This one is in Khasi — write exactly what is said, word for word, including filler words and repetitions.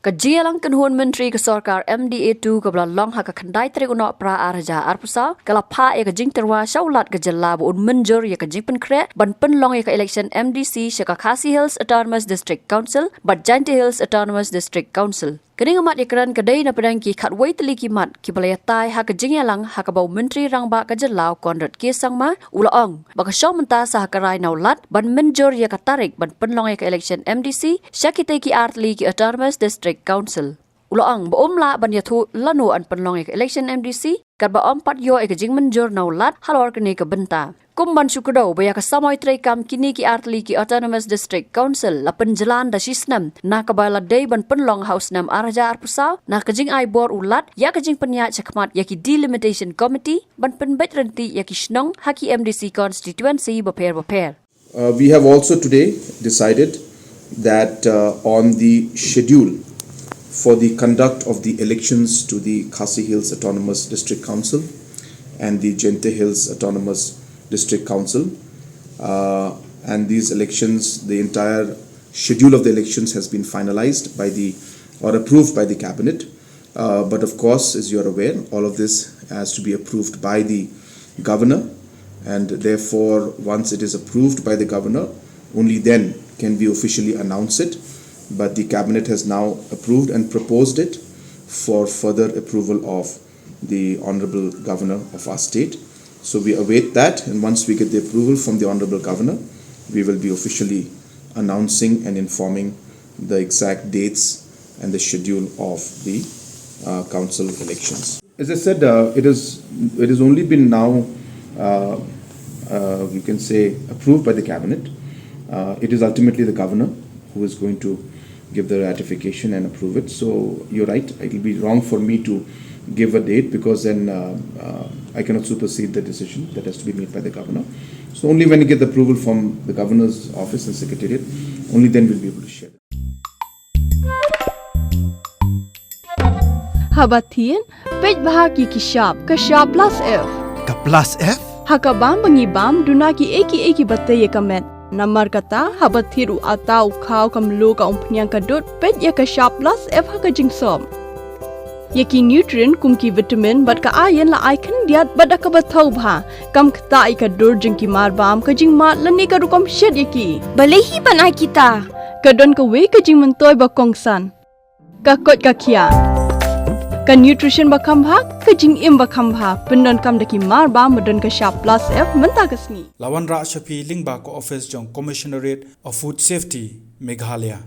Ka jingïalang kynhun myntri ka sorkar M D A two kaba la long ha ka khyndai tarik u Nohprah ar hajar arphew saw ka la phah ïa ka jingtyrwa sha u Lat ka jylla ba un mynjur ïa ka jingpynkhreh ban pynlong ïa ka election M D C sha ka Khasi Hills Autonomous District Council bad Jaintia Hills Autonomous District Council. Kane ka mat ïakren ka dei na pdeng ki khatwei tylli ki mat kiba la ïatai ha ka jingïalang, ha kaba u Myntri Rangbah ka jylla u Conrad K Sangma u la ong ba ka shong mynta sa ha ka rai na u Lat ban mynjur ïa ka tarik ban pynlong ïa ka election M D C sha kitei ki ar tylli ki Autonomous District Council. U la ong ba um lah ban ïathuh lano yn pynlong ïa ka election M D C katba ym pat ïoh ïa ka jingmynjur na u Lat halor kane ka bynta. Kum ban shu kdew ba ïa ka samoi treikam kine ki ar tylli ki Autonomous District Council la pynjlan da shi snem, na kaba la dei ban pynlong ha u snem ar hajar arphew saw na ka jingai bor u Lat ïa ka jingpynïaid shakhmat ïa ki Delimitation Committee ban pynbeit ryntih ïa ki shnong ha ki M D C constituency bapher bapher. Uh, we have also today decided that, uh, on the schedule for the conduct of the elections to the Khasi Hills Autonomous District Council and the Jaintia Hills Autonomous District Council, uh, and these elections, the entire schedule of the elections has been finalized by the, or approved by the cabinet. Uh, but of course, as you are aware, all of this has to be approved by the governor, and therefore, once it is approved by the governor, only then can we officially announce it. But the cabinet has now approved and proposed it for further approval of the Honorable Governor of our state. So we await that, and once we get the approval from the Honorable Governor, we will be officially announcing and informing the exact dates and the schedule of the, uh, council elections. As I said, uh, it is, it has only been now, uh, uh, you can say, approved by the cabinet. Uh, it is ultimately the governor who is going to give the ratification and approve it. So you're right, it will be wrong for me to give a date, because then, uh, uh, I cannot supersede the decision that has to be made by the governor. So only when we get the approval from the governor's office and secretariat, only then we'll be able to share. Haba thied, peit bha ki ki shap, ka shap plus F. Ka plus F? Ha ka bam ba ngi bam, duna ki ei ki ei kiba tei ïa ka met. Namar kata, haba thied u atta, u khaw, ka mluh, ka umphniang, ka dud, peit ïa ka shap plus F ha ka jingsop. Ïa ki nutrient kum ki vitamin bad ka iron la ai khyndiat bad da kaba thaw bha. Kam ktah ïa ka dur jong ki marbam, ka jingmad lane ka rukom shet ïa ki. Balei hi ban ai kita? Ka don kawei ka jingmyntoi ba kongsan. Ka koit ka khiah. Ka nutrition ba kham bha, ka jingim ba kham bha. Pyndonkam da ki marbam ba don ka shap plus F mynta ka sngi. La wanrah sha phi lyngba ka office jong Commissionerate of Food Safety, Meghalaya.